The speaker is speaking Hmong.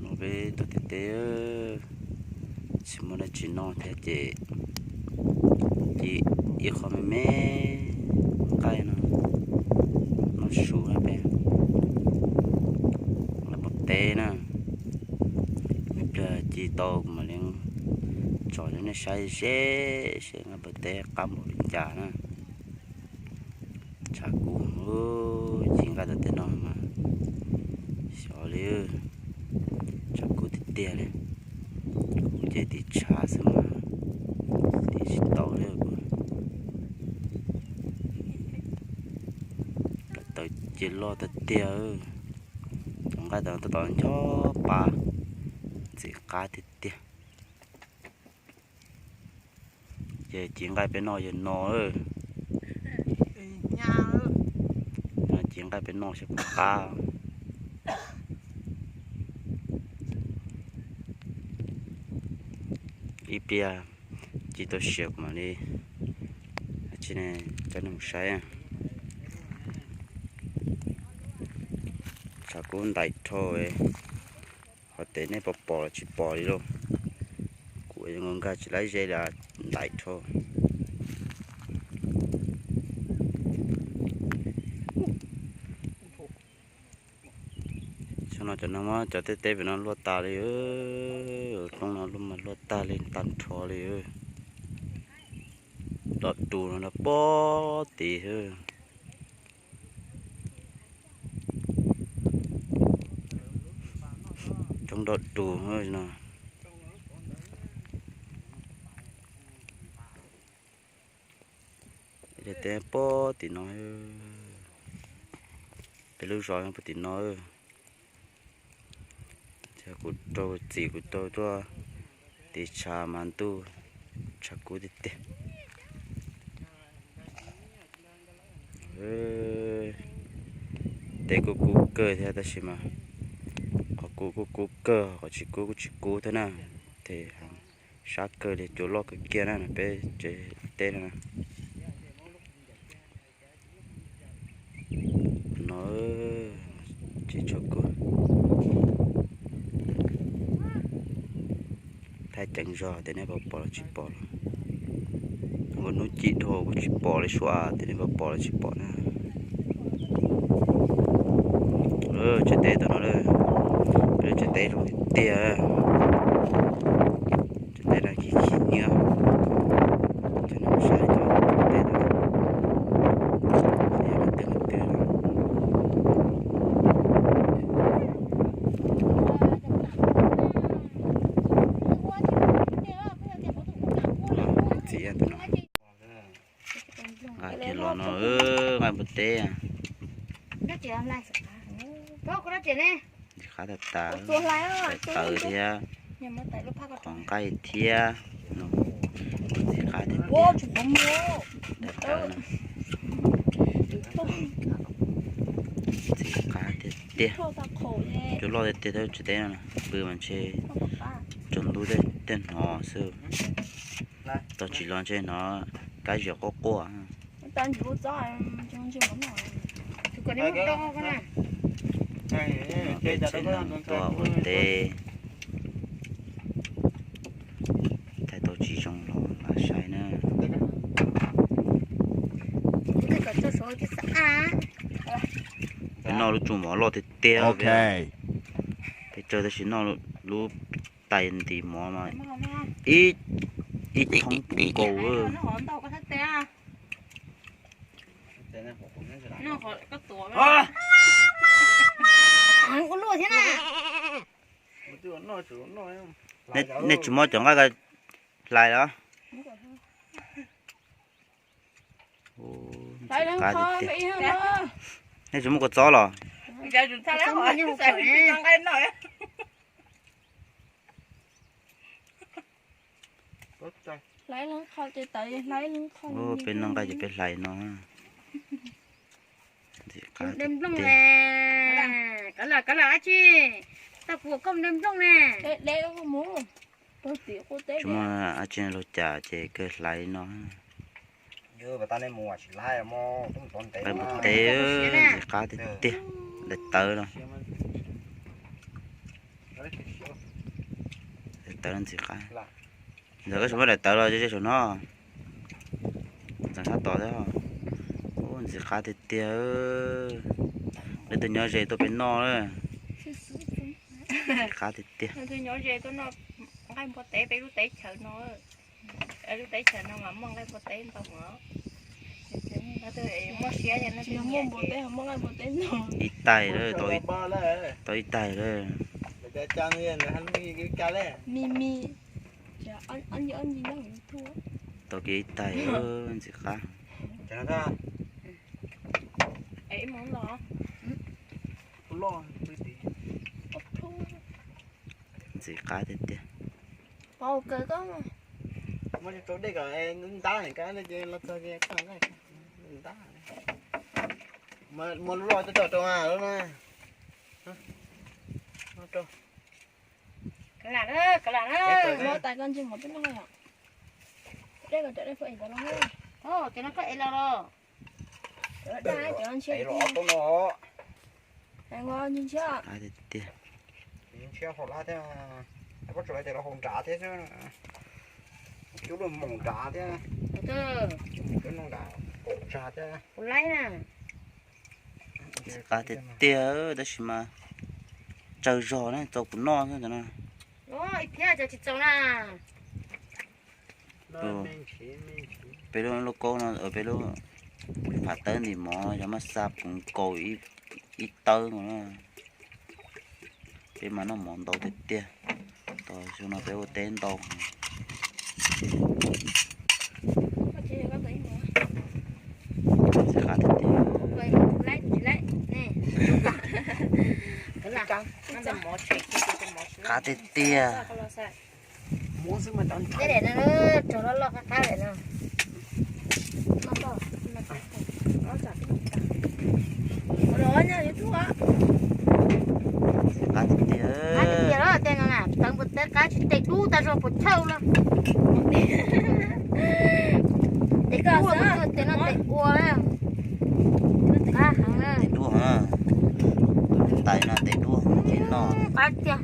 Noj peb tau tiag tiag, tsis muaj dab tsi noj thiab ces ci ib qho me me nqaij no, noj su na peb. Lawv mus teb na, ib pliag ci tau kuv mam li tso rau nej saib ze seb nqaij npua teb qab npaum li cas na. Tshav kub, ci nqaij tom tej no mas xyov li, tshav kub tiag tiag li. Kuv ces tiv tshav xwb mas tiv tsis tau li kuv. Lawv taws ci loj tiag tiag, tus nqaij tom no tab tom ncho pa, ntxim qab tiag tiag. Ces ci nqaij peb noj yog no, ci nqaij peb noj xyov puas qab. Ib pliag ci tau siav kuv mam li tso nej mus saib. Tshav kub ntais dhau, qhov tes nej pom pom los tsis pom li lauj. Kuv nkag tsis laib ze li, ntais dhau. Tsam no cov no muab cov teb teb pem no luaj tas li, roob no luaj mas luaj tag li tag nrho li. Dom tus no nrog pob tid xwb. Roob dom tus no. Peb teb pob tim no, peb lub zos puag tim no. Kuv rau txim kuv rau tuaj tiv tshav mas ntuj tshav kub tiag tiag. Teb kuj kub kawg thiab tab sis mas qhov kub kuj kub kawg, qhov tsis kub kuj tsis kub thiab na. Ces sab kawg li, cua loj kawg kiag na peb tsev teb no na. No ces tso kuv thaij ceev zog tias nej puas pom los tsis pom los. Ua hnub ci dhau kuj tsis pom li sua tias nej puas pom los tsis pom na. Tsev teb tom no, peb lub tsev teb zoo tiag tiag. Tsev teb no khib khib nyiab, cov no saib cov teb no, yog leej twg leej twg. Txiv tus no. Nqa kiag los no, nqaij npua teb. Ntxim qab tag tas, tawv thiab, qhov nqaij thiab. Ntxim qab tiag tiag. Tawv na. Ntxim qab tiag tiag. Cua loj tiag tiag, tsev teb no pw mas ntshe tsaus ntuj tej hnov xwb. Tau tsis los ntshe hnov kab zias quaj quaj. Peb tsev neeg tuaj ua teb, thaij tau tsis zoo los lam saib na. Peb noj lub tsu mov loj tiag tiag. Peb tsawg tab sis noj lub tais nti mov mas ib, ib thoob puv nkaus. Nej tsis muab cov nqaij hlais los? Nej tsis muab kua txob los? Peb noj nqaij ces peb hlais no. Ntxim qab tiag tiag. Tsis muaj dab tsi los cas ces kawg hlais li no. Nqaij npua teb ntxim qab tiag tiag, daim tawv no. Daim tawv no ntxim qab. Ntxawm koj tsis muab daim tawv los ze ze saum no. Ntxeev sab tod thiab. Ub, ntxim qab tiag tiag. Leej twg nyob ze tuaj peb noj na. Ntxim qab tiag tiag. Nyob ze tuaj noj nqaij npua teb peb lub teb chaws no. Lub teb chaws no mas muaj nqaij npua teb ntau heev. Muaj siab, muaj npua teb, muaj nqaij npua teb no. Ib tais lawm, tau ib tais lawm. Tau kiag ib tais, ntxim qab. Ntxim qab tiag tiag. Tais koj ntsia mov peb noj yom. Dej kom cov dej fo es tau los. Cov dej cov ntshiab. Ntshiab hauv lab thiab. Pob tsuas tes los hauv nrad thiab xwb. Cub lub moos nrad thiab. Cub nrad thiab. Ntxim qab tiag tiag, tab sis mas tsawg zog na, txaus kuv noj xwb cov no. Peb lub lauj kaub no, peb lub phav tawb ntim mov yog maj xa puv nkaus ib tawb no na. Peb mas noj mov ntau tiag tiag. Tam sim no peb ua teb ntau. Ntxim qab tiag tiag. Qab tiag tiag. Qab tiag tiag. Qab tiag tiag los tej no na, tawv npua teb qab tsis tes dub tag zog puas chawj los. Tes dub, tes no tes ua. Qab heev na. Tes dub heev. Tais no tes dub heev ces noj. Qab tiag.